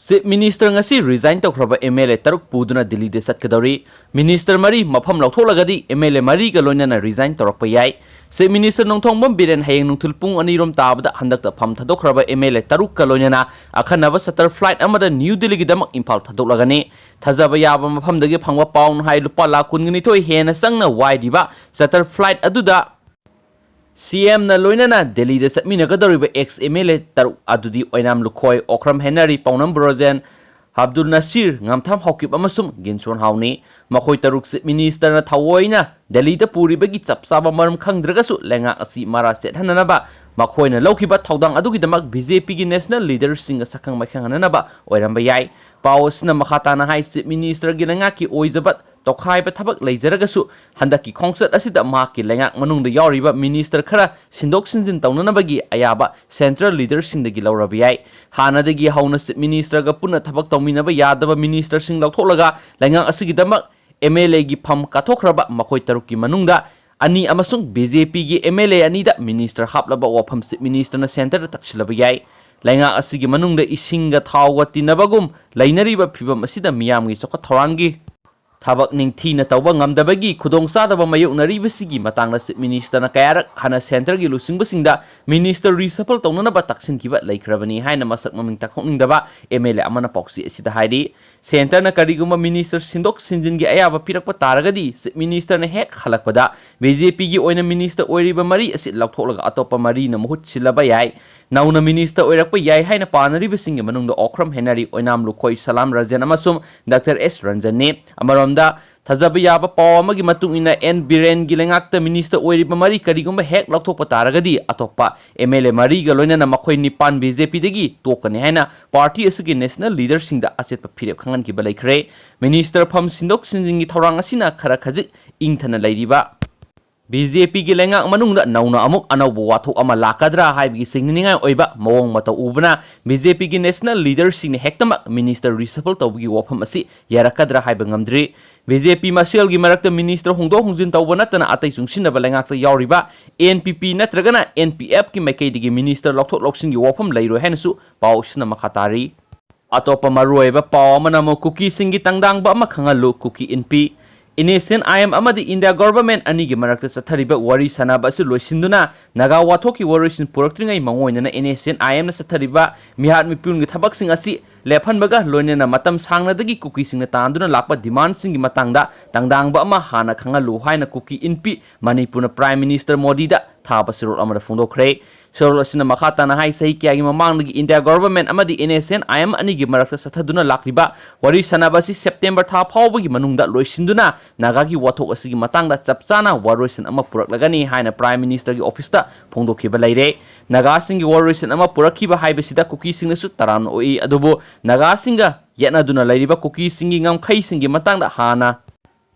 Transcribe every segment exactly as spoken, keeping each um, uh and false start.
Chief Minister ꯉꯁꯤ resign ꯇꯧꯈ꯭ꯔꯕ M L A ꯇꯔꯨꯛ ꯄꯨꯗꯨꯅ ꯗꯤꯜꯂꯤꯗ ꯆꯠꯀꯗꯧꯔꯤ꯫ Minister ꯃꯔꯤ ꯃꯐꯝ ꯂꯧꯊꯣꯛꯂꯒꯗꯤ M L A ꯃꯔꯤꯒ ꯂꯣꯏꯅꯅ resign ꯇꯧꯔꯛꯄ ꯌꯥꯏ꯫ Chief Minister ꯅꯣꯡꯊꯣꯝꯕꯝ ꯕꯤꯔꯦꯟ ꯍꯌꯦꯡ ꯅꯨꯡꯊꯤꯜ ꯄꯨꯡ ꯑꯅꯤ ꯔꯣꯝ ꯇꯥꯕꯗ ꯍꯟꯗꯛꯇ ꯐꯝ ꯊꯥꯗꯣꯛꯈ꯭ꯔꯕ M L A ꯇꯔꯨꯛꯀ ꯂꯣꯏꯅꯅ ꯑꯈꯟꯅꯕ charter flight ꯑꯃꯗ ꯅ꯭ꯌꯨ ꯗꯤꯜꯂꯤꯒꯤꯗꯃꯛ ꯏꯝꯐꯥꯜ ꯊꯥꯗꯣꯛꯂꯒꯅꯤ꯫ ꯊꯥꯖꯕ ꯌꯥꯕ ꯃꯐꯝꯗꯒꯤ ꯐꯪꯕ ꯄꯥꯎꯅ ꯍꯥꯏ, ꯂꯨꯄꯥ ꯂꯥꯈ ꯀꯨꯟꯒ ꯅꯤꯊꯣꯏ ꯍꯦꯟꯅ ꯆꯪꯅ ꯋꯥꯏꯔꯤꯕ charter flight ꯑꯗꯨꯗ C M ꯅ ꯂꯣꯏꯅꯅ ꯗꯦꯜꯂꯤꯗ ꯆꯠꯃꯤꯟꯅꯒꯗꯧꯔꯤꯕ ex M L A ꯇꯔꯨꯛ ꯑꯗꯨꯗꯤ ꯑꯣꯏꯅꯥꯝ ꯂꯨꯈꯣꯏ, ꯑꯣꯀ꯭ꯔꯝ ꯍꯦꯅꯔꯤ, ꯄꯥꯎꯅꯝ ꯕ꯭ꯔꯣꯖꯦꯟ, ꯑꯕꯗꯨꯜ ꯅꯁꯤꯔ, ꯉꯥꯝꯊꯥꯝ ꯍꯥꯎꯀꯤꯞ ꯑꯃꯁꯨꯡ ꯒꯤꯟꯁꯣꯟ ꯍꯥꯎꯅꯤ꯫ ꯃꯈꯣꯏ ꯇꯔꯨꯛꯁꯤ Minister ꯅ ꯊꯑꯣꯏꯅ ꯗꯦꯜꯂꯤꯗ ꯄꯨꯔꯤꯕꯒꯤ ꯆꯞ ꯆꯥꯕ ꯃꯔꯝ ꯈꯪꯗ꯭ꯔꯒꯁꯨ ꯂꯩꯉꯥꯛ ꯑꯁꯤ ꯃꯔꯥ ꯆꯦꯠꯍꯟꯅꯅꯕ ꯃꯈꯣꯏꯅ ꯂꯧꯈꯤꯕ ꯊꯧꯗꯥꯡ ꯑꯗꯨꯒꯤꯗꯃꯛ B J P ꯒꯤ national leader ꯁꯤꯡꯒ ꯁꯛꯈꯪ ꯃꯥꯏꯈꯪꯍꯟꯅꯅꯕ ꯑꯣꯏꯔꯝꯕ ꯌꯥꯏ꯫ ꯄꯥꯎ ꯑꯁꯤꯅ ꯃꯈꯥ ꯇꯥꯅ ꯍꯥꯏ, Chief Minister ꯒꯤ ꯂꯩꯉꯥꯛꯀꯤ ꯑꯣꯏꯖꯕ ꯇꯣꯈꯥꯏꯕ ꯊꯕꯛ ꯂꯩꯖꯔꯒꯁꯨ, ꯍꯟꯗꯛꯀꯤ ꯈꯣꯡꯆꯠ ꯑꯁꯤꯗ ꯃꯍꯥꯛꯀꯤ ꯂꯩꯉꯥꯛ ꯃꯅꯨꯡꯗ ꯌꯥꯎꯔꯤꯕ Minister ꯈꯔ ꯁꯤꯟꯗꯣꯛ ꯁꯤꯟꯖꯤꯟ ꯇꯧꯅꯅꯕꯒꯤ ꯑꯌꯥꯕ central leader ꯁꯤꯡꯗꯒꯤ ꯂꯧꯔꯕ ꯌꯥꯏ꯫ ꯍꯥꯟꯅꯗꯒꯤ ꯍꯧꯅ Chief Minister ꯒ ꯄꯨꯟꯅ ꯊꯕꯛ ꯇꯧꯃꯤꯟꯅꯕ ꯌꯥꯗꯕ Minister ꯁꯤꯡ ꯂꯧꯊꯣꯛꯂꯒ ꯂꯩꯉꯥꯛ ꯑꯁꯤꯒꯤꯗꯃꯛ M L A ꯒꯤ ꯐꯝ ꯀꯠꯊꯣꯛꯈ꯭ꯔꯕ ꯃꯈꯣꯏ ꯇꯔꯨꯛꯀꯤ ꯃꯅꯨꯡꯗ ꯑꯅꯤ ꯑꯃꯁꯨꯡ B J P ꯒꯤ M L A ꯑꯅꯤꯗ Minister ꯍꯥꯞꯂꯕ ꯋꯥꯐꯝ Chief Minister ꯅ centre ꯗ ꯇꯛꯁꯤꯜꯂꯕ ꯌꯥꯏ꯫ ꯂꯩꯉꯥꯛ ꯑꯁꯤꯒꯤ ꯃꯅꯨꯡꯗ ꯏꯁꯤꯡꯒ ꯊꯥꯎꯒ ꯇꯤꯟꯅꯕꯒꯨꯝ ꯂꯩꯅꯔꯤꯕ ꯐꯤꯚꯝ ꯑꯁꯤꯗ ꯃꯤꯌꯥꯝꯒꯤ ꯆꯥꯎꯈꯠ ꯊꯧꯔꯥꯡꯒꯤ ꯊꯕꯛ ꯅꯤꯡꯊꯤꯅ ꯇꯧꯕ ꯉꯝꯗꯕꯒꯤ ꯈꯨꯗꯣꯡꯆꯥꯗꯕ ꯃꯥꯌꯣꯛꯅꯔꯤꯕꯁꯤꯒꯤ ꯃꯇꯥꯡꯗ Chief Minister ꯅ ꯀꯌꯥꯔꯛ ꯍꯥꯟꯅ centre ꯒꯤ ꯂꯨꯆꯤꯡꯕꯁꯤꯡꯗ Minister reshuffle ꯇꯧꯅꯅꯕ ꯇꯛꯁꯤꯟꯈꯤꯕ ꯂꯩꯈ꯭ꯔꯕꯅꯤ ꯍꯥꯏꯅ ꯃꯁꯛ ꯃꯃꯤꯡ ꯇꯥꯛꯊꯣꯛꯅꯤꯡꯗꯕ M L A ꯑꯃꯅ ꯄꯥꯎꯆꯦ ꯑꯁꯤꯗ ꯍꯥꯏꯔꯤ꯫ Centre ꯅ ꯀꯔꯤꯒꯨꯝꯕ Minister ꯁꯤꯟꯗꯣꯛ ꯁꯤꯟꯖꯤꯟꯒꯤ ꯑꯌꯥꯕ ꯄꯤꯔꯛꯄ ꯇꯥꯔꯒꯗꯤ, Chief Minister ꯅ ꯍꯦꯛ ꯍꯜꯂꯛꯄꯗ B J P ꯒꯤ ꯑꯣꯏꯅ Minister ꯑꯣꯏꯔꯤꯕ ꯃꯔꯤ ꯑꯁꯤ ꯂꯧꯊꯣꯛꯂꯒ ꯑꯇꯣꯞꯄ ꯃꯔꯤꯅ ꯃꯍꯨꯠ ꯁꯤꯜꯂꯕ ꯌꯥꯏ꯫ ꯅꯧꯅ Minister ꯑꯣꯏꯔꯛꯄ ꯌꯥꯏ ꯍꯥꯏꯅ ꯄꯥꯅꯔꯤꯕꯁꯤꯡꯒꯤ ꯃꯅꯨꯡꯗ ꯑꯣꯀ꯭ꯔꯝ ꯍꯦꯅꯔꯤ, ꯑꯣꯏꯅꯥꯝ ꯂꯨꯈꯣꯏ ꯁꯂꯥꯝ ꯔꯟꯖꯟ ꯑꯃꯁꯨꯡ Doctor S ꯔꯟꯖꯟꯅꯤ꯫ ꯑꯃꯔꯣꯝꯗ, ꯊꯥꯖꯕ ꯌꯥꯕ ꯄꯥꯎ ꯑꯃꯒꯤ ꯃꯇꯨꯡ ꯏꯟꯅ, N ꯕꯤꯔꯦꯟꯒꯤ ꯂꯩꯉꯥꯛꯇ Minister ꯑꯣꯏꯔꯤꯕ ꯃꯔꯤ ꯀꯔꯤꯒꯨꯝꯕ ꯍꯦꯛ ꯂꯧꯊꯣꯛꯄ ꯇꯥꯔꯒꯗꯤ, ꯑꯇꯣꯞꯄ M L A ꯃꯔꯤꯒ ꯂꯣꯏꯅꯅ ꯃꯈꯣꯏ ꯅꯤꯄꯥꯟ B J P ꯗꯒꯤ ꯇꯣꯛꯀꯅꯤ ꯍꯥꯏꯅ party ꯑꯁꯤꯒꯤ national leader ꯁꯤꯡꯗ ꯑꯆꯦꯠꯄ ꯐꯤꯔꯦꯞ ꯈꯪꯍꯟꯈꯤꯕ ꯂꯩꯈ꯭ꯔꯦ꯫ Minister ꯐꯝ ꯁꯤꯟꯗꯣꯛ ꯁꯤꯟꯖꯤꯟꯒꯤ ꯊꯧꯔꯥꯡ ꯑꯁꯤꯅ ꯈꯔ ꯈꯖꯤꯛ ꯏꯪꯊꯅ ꯂꯩꯔꯤꯕ B J P ꯒꯤ ꯂꯩꯉꯥꯛ ꯃꯅꯨꯡꯗ ꯅꯧꯅ ꯑꯃꯨꯛ ꯑꯅꯧꯕ ꯋꯥꯊꯣꯛ ꯑꯃ ꯂꯥꯛꯀꯗ꯭ꯔꯥ ꯍꯥꯏꯕꯒꯤ ꯆꯤꯡꯅꯅꯤꯡꯉꯥꯏ ꯑꯣꯏꯕ ꯃꯑꯣꯡ ꯃꯇꯧ ꯎꯕꯅ, B J P ꯒꯤ national leader ꯁꯤꯡꯅ ꯍꯦꯛꯇꯃꯛ Minister reshuffle ꯇꯧꯕꯒꯤ ꯋꯥꯐꯝ ꯑꯁꯤ ꯌꯥꯔꯛꯀꯗ꯭ꯔꯥ ꯍꯥꯏꯕ ꯉꯝꯗ꯭ꯔꯤ꯫ B J P ꯃꯁꯦꯜꯒꯤ ꯃꯔꯛꯇ Minister ꯍꯣꯡꯗꯣꯛ ꯍꯣꯡꯖꯤꯟ ꯇꯧꯕ ꯅꯠꯇꯅ ꯑꯇꯩ ꯆꯨꯡꯁꯤꯟꯅꯕ ꯂꯩꯉꯥꯛꯇ ꯌꯥꯎꯔꯤꯕ N P P ꯅꯠꯇ꯭ꯔꯒꯅ N P F ꯀꯤ ꯃꯥꯏꯀꯩꯗꯒꯤ Minister ꯂꯧꯊꯣꯛ ꯂꯧꯁꯤꯟꯒꯤ ꯋꯥꯐꯝ ꯂꯩꯔꯣꯏ ꯍꯥꯏꯅꯁꯨ ꯄꯥꯎ ꯑꯁꯤꯅ ꯃꯈꯥ ꯇꯥꯔꯤ꯫ ꯑꯇꯣꯞꯄ ꯃꯔꯨꯑꯣꯏꯕ ꯄꯥꯎ ꯑꯃꯅ ꯑꯃꯨꯛ ꯀꯨꯀꯤꯁꯤꯡꯒꯤ ꯇꯪꯗꯥꯡꯕ ꯑꯃ ꯈꯪꯍꯜꯂꯨ, ꯀꯨꯀꯤ ꯏꯟꯄꯤ꯫ NSCN-IM ꯑꯃꯗꯤ ꯏꯟꯗꯤꯌꯥ ꯒꯣꯚꯔꯟꯃꯦꯟꯠ ꯑꯅꯤꯒꯤ ꯃꯔꯛꯇ ꯆꯠꯊꯔꯤꯕ ꯋꯥꯔꯤ ꯁꯥꯅꯕ ꯑꯁꯤ ꯂꯣꯏꯁꯤꯟꯗꯨꯅ ꯅꯥꯒꯥ ꯋꯥꯊꯣꯛꯀꯤ ꯋꯥꯔꯣꯏꯁꯤꯟ ꯄꯨꯔꯛꯇ꯭ꯔꯤꯉꯩ ꯃꯥꯡꯑꯣꯏꯅꯅ NSCN-IM-ꯅ ꯆꯠꯊꯔꯤꯕ ꯃꯤꯍꯥꯠ ꯃꯤꯄꯨꯟꯒꯤ ꯊꯕꯛꯁꯤꯡ ꯑꯁꯤ ꯂꯦꯞꯍꯟꯕꯒ ꯂꯣꯏꯅꯅ ꯃꯇꯝ ꯁꯥꯡꯅꯗꯒꯤ ꯀꯨꯀꯤꯁꯤꯡꯅ ꯇꯥꯟꯗꯨꯅ ꯂꯥꯛꯄ ꯗꯤꯃꯥꯟꯁꯤꯡꯒꯤ ꯃꯇꯥꯡꯗ ꯇꯪꯗꯥꯡꯕ ꯑꯃ ꯍꯥꯟꯅ ꯈꯪꯍꯜꯂꯨ ꯍꯥꯏꯅ ꯀꯨꯀꯤ ꯏꯟꯄꯤ ꯃꯅꯤꯄꯨꯔꯅ ꯄ꯭ꯔꯥꯏꯝ ꯃꯤꯅꯤꯁꯇꯔ ꯃꯣꯗꯤꯗ ꯊꯥꯕ ꯆꯦꯔꯣꯜ ꯑꯃꯗ ꯐꯣꯡꯗꯣꯛꯈ꯭ꯔꯦ꯫ ꯆꯦꯔꯣꯜ ꯑꯁꯤꯅ ꯃꯈꯥ ꯇꯥꯅ ꯍꯥꯏ, ꯆꯍꯤ ꯀꯌꯥꯒꯤ ꯃꯃꯥꯡꯗꯒꯤ ꯏꯟꯗꯤꯌꯥ ꯒꯣꯚꯔꯟꯃꯦꯟꯠ ꯑꯃꯗꯤ NSCN-IM ꯑꯅꯤꯒꯤ ꯃꯔꯛꯇ ꯆꯠꯊꯗꯨꯅ ꯂꯥꯛꯂꯤꯕ ꯋꯥꯔꯤ ꯁꯥꯅꯕ ꯑꯁꯤ ꯁꯦꯞꯇꯦꯝꯕꯔ ꯊꯥ ꯐꯥꯎꯕꯒꯤ ꯃꯅꯨꯡꯗ ꯂꯣꯏꯁꯤꯟꯗꯨꯅ ꯅꯥꯒꯥꯒꯤ ꯋꯥꯊꯣꯛ ꯑꯁꯤꯒꯤ ꯃꯇꯥꯡꯗ ꯆꯞ ꯆꯥꯅ ꯋꯥꯔꯣꯏꯁꯤꯟ ꯑꯃ ꯄꯨꯔꯛꯂꯒꯅꯤ ꯍꯥꯏꯅ ꯄ꯭ꯔꯥꯏꯝ ꯃꯤꯅꯤꯁꯇꯔꯒꯤ ꯑꯣꯐꯤꯁꯇ ꯐꯣꯡꯗꯣꯛꯈꯤꯕ ꯂꯩꯔꯦ꯫ ꯅꯥꯒꯥꯁꯤꯡꯒꯤ ꯋꯥꯔꯣꯏꯁꯤꯟ ꯑꯃ ꯄꯨꯔꯛꯈꯤꯕ ꯍꯥꯏꯕꯁꯤꯗ ꯀꯨꯀꯤꯁꯤꯡꯅꯁꯨ ꯇꯔꯥꯝꯅ ꯑꯣꯛꯏ, ꯑꯗꯨꯕꯨ ꯅꯥꯒꯥꯁꯤꯡꯒ ꯌꯦꯠꯅꯗꯨꯅ ꯂꯩꯔꯤꯕ ꯀꯨꯀꯤꯁꯤꯡꯒꯤ ꯉꯝꯈꯩꯁꯤꯡꯒꯤ ꯃꯇꯥꯡꯗ ꯍꯥꯟꯅ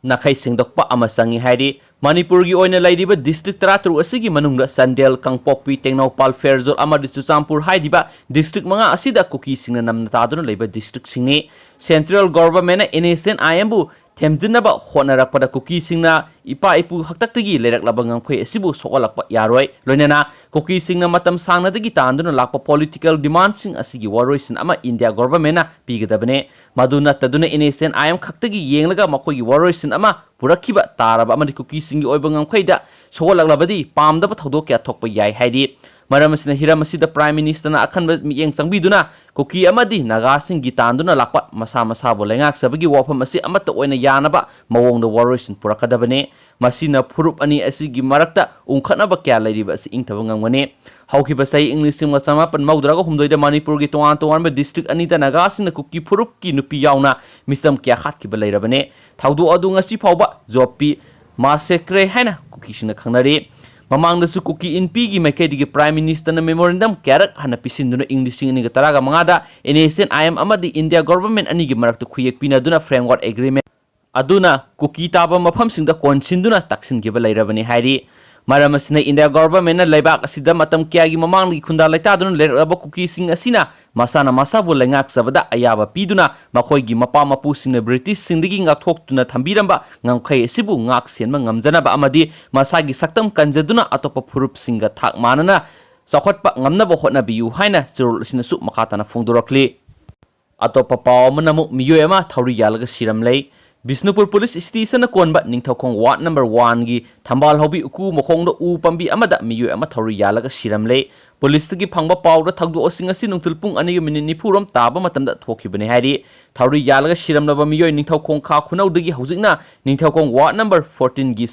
ꯅꯥꯈꯩ ꯁꯦꯡꯗꯣꯛꯄ ꯑꯃ ꯆꯪꯏ ꯍꯥꯏꯔꯤ꯫ ꯃꯅꯤꯄꯨꯔꯒꯤ ꯑꯣꯏꯅ ꯂꯩꯔꯤꯕ ꯗꯤꯁꯇ꯭ꯔꯤꯛ ꯇꯔꯥꯇꯔꯨꯛ ꯑꯁꯤꯒꯤ ꯃꯅꯨꯡꯗ ꯆꯥꯟꯗꯦꯜ, ꯀꯥꯡꯄꯣꯛꯄꯤ, ꯇꯦꯡꯅꯧꯄꯥꯜ, ꯐꯦꯔꯖꯣꯜ ꯑꯃꯗꯤ ꯆꯨꯔꯆꯥꯟꯄꯨꯔ ꯍꯥꯏꯔꯤꯕ ꯗꯤꯁꯇ꯭ꯔꯤꯛ ꯃꯉꯥ ꯑꯁꯤꯗ ꯀꯨꯀꯤꯁꯤꯡꯅ ꯅꯝꯅ ꯇꯥꯗꯨꯅ ꯂꯩꯕ ꯗꯤꯁꯇ꯭ꯔꯤꯛꯁꯤꯡꯅꯤ꯫ ꯁꯦꯟꯇ꯭ꯔꯦꯜ ꯒꯣꯚꯔꯟꯃꯦꯟꯠꯅ NSCN-IM-ꯕꯨ ꯊꯦꯝꯖꯤꯟꯅꯕ ꯍꯣꯠꯅꯔꯛꯄꯗ ꯀꯨꯀꯤꯁꯤꯡꯅ ꯏꯄꯥ ꯏꯄꯨ ꯍꯥꯛꯇꯛꯇꯒꯤ ꯂꯩꯔꯛꯂꯕ ꯉꯝꯈꯩ ꯑꯁꯤꯕꯨ ꯁꯣꯛꯍꯜꯂꯛꯄ ꯌꯥꯔꯣꯏ꯫ ꯂꯣꯏꯅꯅ ꯀꯨꯀꯤꯁꯤꯡꯅ ꯃꯇꯝ ꯁꯥꯡꯅꯗꯒꯤ ꯇꯥꯟꯗꯨꯅ ꯂꯥꯛꯄ ꯄꯣꯂꯤꯇꯤꯀꯦꯜ ꯗꯤꯃꯥꯟꯁꯤꯡ ꯑꯁꯤꯒꯤ ꯋꯥꯔꯣꯏꯁꯤꯟ ꯑꯃ ꯏꯟꯗꯤꯌꯥ ꯒꯣꯚꯔꯟꯃꯦꯟꯠꯅ ꯄꯤꯒꯗꯕꯅꯤ꯫ ꯃꯗꯨ ꯅꯠꯇꯗꯨꯅ NSCN-IM ꯈꯛꯇꯒꯤ ꯌꯦꯡꯂꯒ ꯃꯈꯣꯏꯒꯤ ꯋꯥꯔꯣꯏꯁꯤꯟ ꯑꯃ ꯄꯨꯔꯛꯈꯤꯕ ꯇꯥꯔꯕ ꯑꯃꯗꯤ ꯀꯨꯀꯤꯁꯤꯡꯒꯤ ꯑꯣꯏꯕ ꯉꯝꯈꯩꯗ ꯁꯣꯛꯍꯜꯂꯛꯂꯕꯗꯤ ꯄꯥꯝꯗꯕ ꯊꯧꯗꯣꯛ ꯀꯌꯥ ꯊꯣꯛꯄ ꯌꯥꯏ ꯍꯥꯏꯔꯤ꯫ ꯃꯔꯝ ꯑꯁꯤꯅ ꯍꯤꯔꯝ ꯑꯁꯤꯗ ꯄ꯭ꯔꯥꯏꯝ ꯃꯤꯅꯤꯁꯇꯔꯅ ꯑꯈꯟꯕ ꯃꯤꯠꯌꯦꯡ ꯆꯪꯕꯤꯗꯨꯅ ꯀꯨꯀꯤ ꯑꯃꯗꯤ ꯅꯥꯒꯥꯁꯤꯡꯒꯤ ꯇꯥꯟꯗꯨꯅ ꯂꯥꯛꯄ ꯃꯁꯥ ꯃꯁꯥꯕꯨ ꯂꯩꯉꯥꯛꯆꯕꯒꯤ ꯋꯥꯐꯝ ꯑꯁꯤ ꯑꯃꯠꯇ ꯑꯣꯏꯅ ꯌꯥꯅꯕ ꯃꯑꯣꯡꯗ ꯋꯥꯔꯣꯏꯁꯤꯟ ꯄꯨꯔꯛꯀꯗꯕꯅꯤ꯫ ꯃꯁꯤꯅ ꯐꯨꯔꯨꯞ ꯑꯅꯤ ꯑꯁꯤꯒꯤ ꯃꯔꯛꯇ ꯎꯪꯈꯠꯅꯕ ꯀꯌꯥ ꯂꯩꯔꯤꯕ ꯑꯁꯤ ꯏꯪꯊꯕ ꯉꯝꯒꯅꯤ꯫ ꯍꯧꯈꯤꯕ ꯆꯍꯤ ꯏꯪ ꯂꯤꯁꯤꯡ ꯑꯃ ꯆꯃꯥꯄꯟ ꯃꯧꯗ꯭ꯔꯥꯒ ꯍꯨꯝꯗꯣꯏꯗ ꯃꯅꯤꯄꯨꯔꯒꯤ ꯇꯣꯉꯥꯟ ꯇꯣꯉꯥꯟꯕ ꯗꯤꯁꯇ꯭ꯔꯤꯛ ꯑꯅꯤꯗ ꯅꯥꯒꯥꯁꯤꯡꯅ ꯀꯨꯀꯤ ꯐꯨꯔꯨꯞꯀꯤ ꯅꯨꯄꯤ ꯌꯥꯎꯅ ꯃꯤꯆꯝ ꯀꯌꯥ ꯍꯥꯠꯈꯤꯕ ꯂꯩꯔꯕꯅꯤ꯫ ꯊꯧꯗꯣꯛ ꯑꯗꯨ ꯉꯁꯤ ꯐꯥꯎꯕ ꯖꯣꯞꯄꯤ ꯃꯥꯁꯦꯀ꯭ꯔꯦ ꯍꯥꯏꯅ ꯀꯨꯀꯤꯁꯤꯡꯅ ꯈꯪꯅꯔꯤ꯫ ꯃꯃꯥꯡꯗꯁꯨ ꯀꯨꯀꯤ ꯏꯟꯄꯤꯒꯤ ꯃꯥꯏꯀꯩꯗꯒꯤ ꯄ꯭ꯔꯥꯏꯝ ꯃꯤꯅꯤꯁꯇꯔꯅ ꯃꯦꯃꯣꯔꯦꯟꯗꯝ ꯀꯌꯥꯔꯛ ꯍꯟꯅ ꯄꯤꯁꯤꯟꯗꯨꯅ ꯏꯪ ꯂꯤꯁꯤꯡ ꯑꯅꯤꯒ ꯇꯔꯥꯒ ꯃꯉꯥꯗ NSCN-IM ꯑꯃꯗꯤ ꯏꯟꯗꯤꯌꯥ ꯒꯣꯚꯔꯟꯃꯦꯟꯠ ꯑꯅꯤꯒꯤ ꯃꯔꯛꯇ ꯈꯨꯌꯦꯛ ꯄꯤꯅꯗꯨꯅ ꯐ꯭ꯔꯦꯝꯋꯥꯔꯛ ꯑꯦꯒ꯭ꯔꯤꯃꯦꯟꯠ ꯑꯗꯨꯅ ꯀꯨꯀꯤ ꯇꯥꯕ ꯃꯐꯝꯁꯤꯡꯗ ꯀꯣꯟꯁꯤꯟꯗꯨꯅ ꯇꯛꯁꯤꯟꯈꯤꯕ ꯂꯩꯔꯕꯅꯤ ꯍꯥꯏꯔꯤ꯫ ꯃꯔꯝ ꯑꯁꯤꯅ ꯏꯟꯗꯤꯌꯥ ꯒꯣꯚꯔꯟꯃꯦꯟꯠꯅ ꯂꯩꯕꯥꯛ ꯑꯁꯤꯗ ꯃꯇꯝ ꯀꯌꯥꯒꯤ ꯃꯃꯥꯡꯗꯒꯤ ꯈꯨꯟꯗꯥ ꯂꯩꯇꯥꯗꯨꯅ ꯂꯩꯔꯛꯂꯕ ꯀꯨꯀꯤꯁꯤꯡ ꯑꯁꯤꯅ ꯃꯁꯥꯅ ꯃꯁꯥꯕꯨ ꯂꯩꯉꯥꯛꯆꯕꯗ ꯑꯌꯥꯕ ꯄꯤꯗꯨꯅ ꯃꯈꯣꯏꯒꯤ ꯃꯄꯥ ꯃꯄꯨꯁꯤꯡꯅ ꯕ꯭ꯔꯤꯇꯤꯁꯁꯤꯡꯗꯒꯤ ꯉꯥꯛꯊꯣꯛꯇꯨꯅ ꯊꯝꯕꯤꯔꯝꯕ ꯉꯝꯈꯩ ꯑꯁꯤꯕꯨ ꯉꯥꯛ ꯁꯦꯟꯕ ꯉꯝꯖꯅꯕ ꯑꯃꯗꯤ ꯃꯁꯥꯒꯤ ꯁꯛꯇꯝ ꯀꯟꯖꯗꯨꯅ ꯑꯇꯣꯞꯄ ꯐꯨꯔꯨꯞꯁꯤꯡꯒ ꯊꯥꯛ ꯃꯥꯟꯅꯅ ꯆꯥꯎꯈꯠꯄ ꯉꯝꯅꯕ ꯍꯣꯠꯅꯕꯤꯌꯨ ꯍꯥꯏꯅ ꯆꯦꯔꯣꯜ ꯑꯁꯤꯅꯁꯨ ꯃꯈꯥ ꯇꯥꯅ ꯐꯣꯡꯗꯣꯔꯛꯂꯤ꯫ ꯑꯇꯣꯞꯄ ꯄꯥꯎ ꯑꯃꯅ ꯑꯃꯨꯛ ꯃꯤꯑꯣꯏ ꯑꯃ ꯊꯧꯔꯤ ꯌꯥꯜꯂꯒ ꯁꯤꯔꯝꯂꯦ꯫ ꯕꯤꯁꯅꯨꯄꯨꯔ ꯄꯨꯂꯤꯁ ꯁ꯭ꯇꯦꯁꯟꯅ ꯀꯣꯟꯕ ꯅꯤꯡꯊꯧꯈꯣꯡ ꯋꯥꯔꯗ ꯅꯝꯕꯔ ꯋꯥꯟꯒꯤ ꯊꯝꯕꯥꯜ ꯍꯧꯕꯤ ꯎꯀꯨ ꯃꯈꯣꯡꯗ ꯎ ꯄꯥꯝꯕꯤ ꯑꯃꯗ ꯃꯤꯑꯣꯏ ꯑꯃ ꯊꯧꯔꯤ ꯌꯥꯜꯂꯒ ꯁꯤꯔꯝꯂꯦ꯫ ꯄꯨꯂꯤꯁꯇꯒꯤ ꯐꯪꯕ ꯄꯥꯎꯗ ꯊꯧꯗꯣꯛꯁꯤꯡ ꯑꯁꯤ ꯅꯨꯡꯊꯤꯜ ꯄꯨꯡ ꯑꯅꯤꯒ ꯃꯤꯅꯤꯠ ꯅꯤꯐꯨꯔꯣꯝ ꯇꯥꯕ ꯃꯇꯝꯗ ꯊꯣꯛꯈꯤꯕꯅꯤ ꯍꯥꯏꯔꯤ꯫ ꯊꯧꯔꯤ ꯌꯥꯜꯂꯒ ꯁꯤꯔꯝꯂꯕ ꯃꯤꯑꯣꯏ ꯅꯤꯡꯊꯧꯈꯣꯡ ꯈꯥ ꯈꯨꯅꯧꯗꯒꯤ ꯍꯧꯖꯤꯛꯅ ꯅꯤꯡꯊꯧꯈꯣꯡ ꯋꯥꯔꯗ ꯅꯝꯕꯔ ꯐꯣꯔꯇꯤꯟꯒꯤ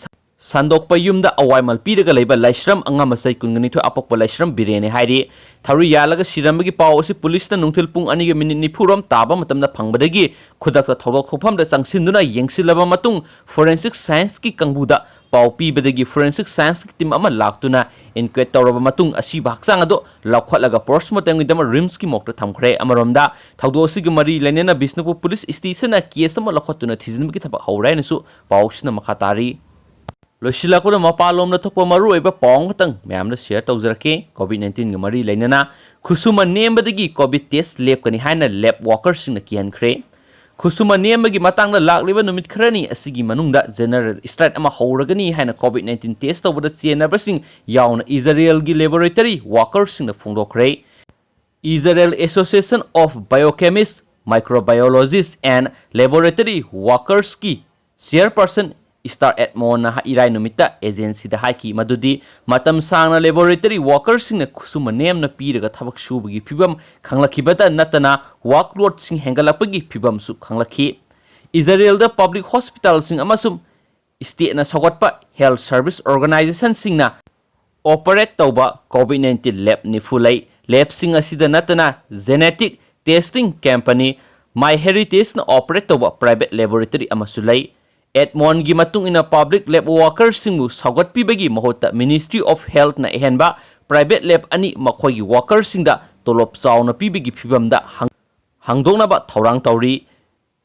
ꯁꯟꯗꯣꯛꯄ ꯌꯨꯝꯗ ꯑꯋꯥꯏꯃꯜ ꯄꯤꯔꯒ ꯂꯩꯕ ꯂꯥꯏꯁ꯭ꯔꯝ ꯑꯉꯥꯃꯆꯩ ꯀꯨꯟꯒ ꯅꯤꯊꯣꯏ ꯑꯄꯣꯛꯄ ꯂꯥꯏꯁ꯭ꯔꯝ ꯕꯤꯔꯦꯟꯅꯤ ꯍꯥꯏꯔꯤ꯫ ꯊꯧꯔꯤ ꯌꯥꯜꯂꯒ ꯁꯤꯔꯝꯕꯒꯤ ꯄꯥꯎ ꯑꯁꯤ ꯄꯨꯂꯤꯁꯅ ꯅꯨꯡꯊꯤꯜ ꯄꯨꯡ ꯑꯅꯤꯒ ꯃꯤꯅꯤꯠ ꯅꯤꯐꯨꯔꯣꯝ ꯇꯥꯕ ꯃꯇꯝꯗ ꯐꯪꯕꯗꯒꯤ ꯈꯨꯗꯛꯇ ꯊꯧꯗꯣꯛ ꯊꯣꯛꯐꯝꯗ ꯆꯪꯁꯤꯟꯗꯨꯅ ꯌꯦꯡꯁꯤꯜꯂꯕ ꯃꯇꯨꯡ ꯐꯣꯔꯦꯟꯁꯤꯛ ꯁꯥꯏꯟꯁꯀꯤ ꯀꯥꯡꯕꯨꯗ ꯄꯥꯎ ꯄꯤꯕꯗꯒꯤ ꯐꯣꯔꯦꯟꯁꯤꯛ ꯁꯥꯏꯟꯁꯀꯤ ꯇꯤꯝ ꯑꯃ ꯂꯥꯛꯇꯨꯅ ꯏꯟꯀ꯭ꯋꯦꯠ ꯇꯧꯔꯕ ꯃꯇꯨꯡ ꯑꯁꯤꯕ ꯍꯛꯆꯥꯡ ꯑꯗꯨ ꯂꯧꯈꯠꯂꯒ ꯄꯣꯁꯃꯣꯔꯇꯦꯝꯒꯤꯗꯃꯛ ꯔꯤꯝꯁꯀꯤ ꯃꯣꯔꯒꯇ ꯊꯝꯈ꯭ꯔꯦ꯫ ꯑꯃꯔꯣꯝꯗ ꯊꯧꯗꯣꯛ ꯑꯁꯤꯒꯤ ꯃꯔꯤ ꯂꯩꯅꯅ ꯕꯤꯁꯅꯨꯄꯨꯔ ꯄꯨꯂꯤꯁ ꯁ꯭ꯇꯦꯁꯟꯅ ꯀꯦꯁ ꯑꯃ ꯂꯧꯈꯠꯇꯨꯅ ꯊꯤꯖꯤꯟꯕꯒꯤ ꯊꯕꯛ ꯍꯧꯔꯦ ꯍꯥꯏꯅꯁꯨ ꯄꯥꯎꯁꯤꯅ ꯃꯈꯥ ꯇꯥꯔꯤ꯫ ꯂꯣꯏꯁꯤꯜꯂꯛꯄꯗ ꯃꯄꯥꯟꯂꯣꯝꯗ ꯊꯣꯛꯄ ꯃꯔꯨꯑꯣꯏꯕ ꯄꯥꯎ ꯑꯃꯈꯛꯇꯪ ꯃꯌꯥꯝꯗ ꯁꯤꯌꯔ ꯇꯧꯖꯔꯛꯀꯦ꯫ ꯀꯣꯚꯤꯗ ꯅꯥꯏꯟꯇꯤꯟꯒ ꯃꯔꯤ ꯂꯩꯅꯅ ꯈꯨꯠꯁꯨꯃꯟ ꯅꯦꯝꯕꯗꯒꯤ ꯀꯣꯚꯤꯗ ꯇꯦꯁ ꯂꯦꯞꯀꯅꯤ ꯍꯥꯏꯅ ꯂꯦꯕ ꯋꯥꯀꯔꯁꯤꯡꯅ ꯀꯤꯍꯟꯈ꯭ꯔꯦ꯫ ꯈꯨꯠꯁꯨꯃꯟ ꯅꯦꯝꯕꯒꯤ ꯃꯇꯥꯡꯗ ꯂꯥꯛꯂꯤꯕ ꯅꯨꯃꯤꯠ ꯈꯔꯅꯤ ꯑꯁꯤꯒꯤ ꯃꯅꯨꯡꯗ ꯖꯦꯅꯔꯦꯜ ꯁ꯭ꯇ꯭ꯔꯥꯏꯛ ꯑꯃ ꯍꯧꯔꯒꯅꯤ ꯍꯥꯏꯅ ꯀꯣꯚꯤꯗ ꯅꯥꯏꯟꯇꯤꯟ ꯇꯦꯁ ꯇꯧꯕꯗ ꯆꯦꯟꯅꯕꯁꯤꯡ ꯌꯥꯎꯅ ꯏꯖꯔꯦꯜꯒꯤ laboratory ꯋꯥꯀꯔꯁꯤꯡꯅ ꯐꯣꯡꯗꯣꯛꯈ꯭ꯔꯦ꯫ Israel Association of Biochemists, Microbiologists and Laboratory Workers ꯀꯤ ꯆꯤꯌꯔꯄꯔꯁꯟ ꯏꯁꯇꯥꯔ ꯑꯦꯗꯃꯣꯟꯅ ꯏꯔꯥꯏ ꯅꯨꯃꯤꯠꯇ ꯑꯦꯖꯦꯟꯁꯤꯗ ꯍꯥꯏꯈꯤ ꯃꯗꯨꯗꯤ ꯃꯇꯝ ꯁꯥꯡꯅ ꯂꯦꯕꯣꯔꯦꯇꯔꯤ ꯋꯥꯀꯔꯁꯤꯡꯅ ꯈꯨꯠꯁꯨꯃꯟ ꯅꯦꯝꯅ ꯄꯤꯔꯒ ꯊꯕꯛ ꯁꯨꯕꯒꯤ ꯐꯤꯕꯝ ꯈꯪꯂꯛꯈꯤꯕꯇ ꯅꯠꯇꯅ ꯋꯥꯔꯛꯂꯣꯗꯁꯤꯡ ꯍꯦꯟꯒꯠꯂꯛꯄꯒꯤ ꯐꯤꯕꯝꯁꯨ ꯈꯪꯂꯛꯈꯤ꯫ ꯏꯖꯔꯦꯜꯗ ꯄꯕ꯭ꯂꯤꯛ ꯍꯣꯁꯄꯤꯇꯥꯜꯁꯤꯡ ꯑꯃꯁꯨꯡ ꯁ꯭ꯇꯦꯠꯅ ꯁꯧꯒꯠꯄ ꯍꯦꯜꯊ ꯁꯔꯚꯤꯁ ꯑꯣꯔꯒꯅꯥꯏꯖꯦꯁꯟꯁꯤꯡꯅ ꯑꯣꯄꯔꯦꯠ ꯇꯧꯕ ꯀꯣꯚꯤꯗ ꯅꯥꯏꯟꯇꯤꯟ ꯂꯦꯕ ꯅꯤꯐꯨ ꯂꯩ꯫ ꯂꯦꯕꯁꯤꯡ ꯑꯁꯤꯗ ꯅꯠꯇꯅ ꯖꯦꯅꯦꯇꯤꯛ ꯇꯦꯁꯇꯤꯡ ꯀꯝꯄꯅꯤ ꯃꯥꯏ ꯍꯦꯔꯤꯇꯦꯖꯅ ꯑꯣꯄꯔꯦꯠ ꯇꯧꯕ ꯄ꯭ꯔꯥꯏꯚꯦꯠ ꯂꯦꯕꯣꯔꯦꯇꯔꯤ ꯑꯃꯁꯨ ꯂꯩ꯫ ꯑꯦꯗꯃꯣꯟꯒꯤ ꯃꯇꯨꯡ ꯏꯟꯅ ꯄꯕ꯭ꯂꯤꯛ ꯂꯦꯕ ꯋꯥꯀꯔꯁꯤꯡꯕꯨ ꯁꯧꯒꯠꯄꯤꯕꯒꯤ ꯃꯍꯨꯠꯇ ꯃꯤꯅꯤꯁꯇ꯭ꯔꯤ ꯑꯣꯐ ꯍꯦꯜꯊꯅ ꯑꯍꯦꯟꯕ ꯄ꯭ꯔꯥꯏꯚꯦꯠ ꯂꯦꯕ ꯑꯅꯤ ꯃꯈꯣꯏꯒꯤ ꯋꯥꯀꯔꯁꯤꯡꯗ ꯇꯣꯂꯣꯞ ꯆꯥꯎꯅ ꯄꯤꯕꯒꯤ ꯐꯤꯕꯝꯗ ꯍꯥꯡ-, ꯍꯥꯡꯗꯣꯛꯅꯕ ꯊꯧꯔꯥꯡ ꯇꯧꯔꯤ꯫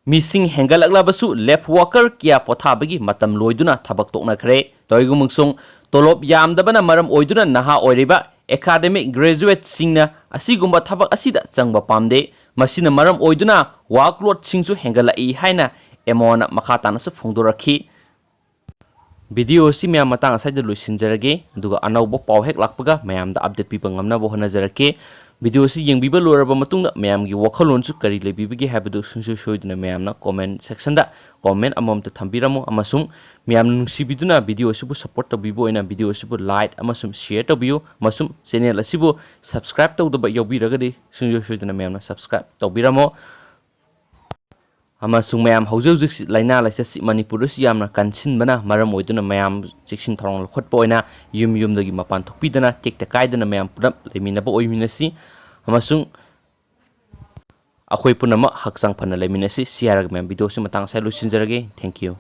ꯃꯤꯁꯤꯡ ꯍꯦꯟꯒꯠꯂꯛꯂꯕꯁꯨ ꯂꯦꯕ ꯋꯥꯀꯔ ꯀꯌꯥ ꯄꯣꯊꯥꯕꯒꯤ ꯃꯇꯝ ꯂꯣꯏꯗꯨꯅ ꯊꯕꯛ ꯇꯣꯛꯅꯈ꯭ꯔꯦ꯫ ꯇꯧꯏꯒꯨꯝꯕꯁꯨꯡ ꯇꯣꯂꯣꯞ ꯌꯥꯝꯗꯕꯅ ꯃꯔꯝ ꯑꯣꯏꯗꯨꯅ ꯅꯍꯥ ꯑꯣꯏꯔꯤꯕ ꯑꯦꯀꯥꯗꯦꯃꯤꯛ ꯒ꯭ꯔꯦꯖꯨꯋꯦꯠꯁꯤꯡꯅ ꯑꯁꯤꯒꯨꯝꯕ ꯊꯕꯛ ꯑꯁꯤꯗ ꯆꯪꯕ ꯄꯥꯝꯗꯦ꯫ ꯃꯁꯤꯅ ꯃꯔꯝ ꯑꯣꯏꯗꯨꯅ ꯋꯥꯔꯛꯂꯣꯗꯁꯤꯡꯁꯨ ꯍꯦꯟꯒꯠꯂꯛꯏ ꯍꯥꯏꯅ ꯑꯦꯃꯣꯅ ꯃꯈꯥ ꯇꯥꯅꯁꯨ ꯐꯣꯡꯗꯣꯔꯛꯈꯤ꯫ ꯚꯤꯗꯤꯑꯣ ꯑꯁꯤ ꯃꯌꯥꯝ ꯃꯇꯥꯡ ꯑꯁ꯭ꯋꯥꯏꯗ ꯂꯣꯏꯁꯤꯟꯖꯔꯒꯦ, ꯑꯗꯨꯒ ꯑꯅꯧꯕ ꯄꯥꯎ ꯍꯦꯛ ꯂꯥꯛꯄꯒ ꯃꯌꯥꯝꯗ ꯑꯞꯗꯦꯠ ꯄꯤꯕ ꯉꯝꯅꯕ ꯍꯣꯠꯅꯖꯔꯛꯀꯦ꯫ Video ꯑꯁꯤ ꯌꯦꯡꯕꯤꯕ ꯂꯣꯏꯔꯕ ꯃꯇꯨꯡꯗ ꯃꯌꯥꯝꯒꯤ ꯋꯥꯈꯜꯂꯣꯟꯁꯨ ꯀꯔꯤ ꯂꯩꯕꯤꯕꯒꯦ ꯍꯥꯏꯕꯗꯨ ꯁꯨꯡꯁꯣꯏ ꯁꯣꯏꯗꯅ ꯃꯌꯥꯝꯅ comment section ꯗ comment ꯑꯃꯃꯝꯇ ꯊꯝꯕꯤꯔꯝꯃꯨ, ꯑꯃꯁꯨꯡ ꯃꯌꯥꯝꯅ ꯅꯨꯡꯁꯤꯕꯤꯗꯨꯅ video ꯑꯁꯤꯕꯨ support ꯇꯧꯕꯤꯕ ꯑꯣꯏꯅ video ꯑꯁꯤꯕꯨ like ꯑꯃꯁꯨꯡ share ꯇꯧꯕꯤꯌꯨ, ꯑꯃꯁꯨꯡ channel ꯑꯁꯤꯕꯨ subscribe ꯇꯧꯗꯕ ꯌꯥꯎꯕꯤꯔꯒꯗꯤ ꯁꯨꯡꯁꯣꯏ ꯁꯣꯏꯗꯅ ꯃꯌꯥꯝꯅ subscribe ꯇꯧꯕꯤꯔꯝꯃꯣ꯫ ꯑꯃꯁꯨꯡ ꯃꯌꯥꯝ, ꯍꯧꯖꯤꯛ ꯍꯧꯖꯤꯛꯁꯤ ꯂꯥꯏꯅꯥ ꯂꯥꯏꯆꯠꯁꯤ ꯃꯅꯤꯄꯨꯔꯗꯁꯨ ꯌꯥꯝꯅ ꯀꯟꯁꯤꯟꯕꯅ ꯃꯔꯝ ꯑꯣꯏꯗꯨꯅ ꯃꯌꯥꯝ ꯆꯦꯛꯁꯤꯟ ꯊꯧꯔꯥꯡ ꯂꯧꯈꯠꯄ ꯑꯣꯏꯅ ꯌꯨꯝ ꯌꯨꯝꯗꯒꯤ ꯃꯄꯥꯟ ꯊꯣꯛꯄꯤꯗꯅ ꯇꯦꯛꯇ ꯀꯥꯏꯗꯅ ꯃꯌꯥꯝ ꯄꯨꯂꯞ ꯂꯩꯃꯤꯟꯅꯕ ꯑꯣꯏꯃꯤꯟꯅꯁꯤ꯫ ꯑꯃꯁꯨꯡ ꯑꯩꯈꯣꯏ ꯄꯨꯝꯅꯃꯛ ꯍꯛꯆꯥꯡ ꯐꯅ ꯂꯩꯃꯤꯟꯅꯁꯤ꯫ ꯁꯤ ꯍꯥꯏꯔꯒ ꯃꯌꯥꯝ video ꯁꯤ ꯃꯇꯥꯡ ꯑꯁꯤꯗ ꯂꯣꯏꯁꯤꯟꯖꯔꯒꯦ꯫ Thank you꯫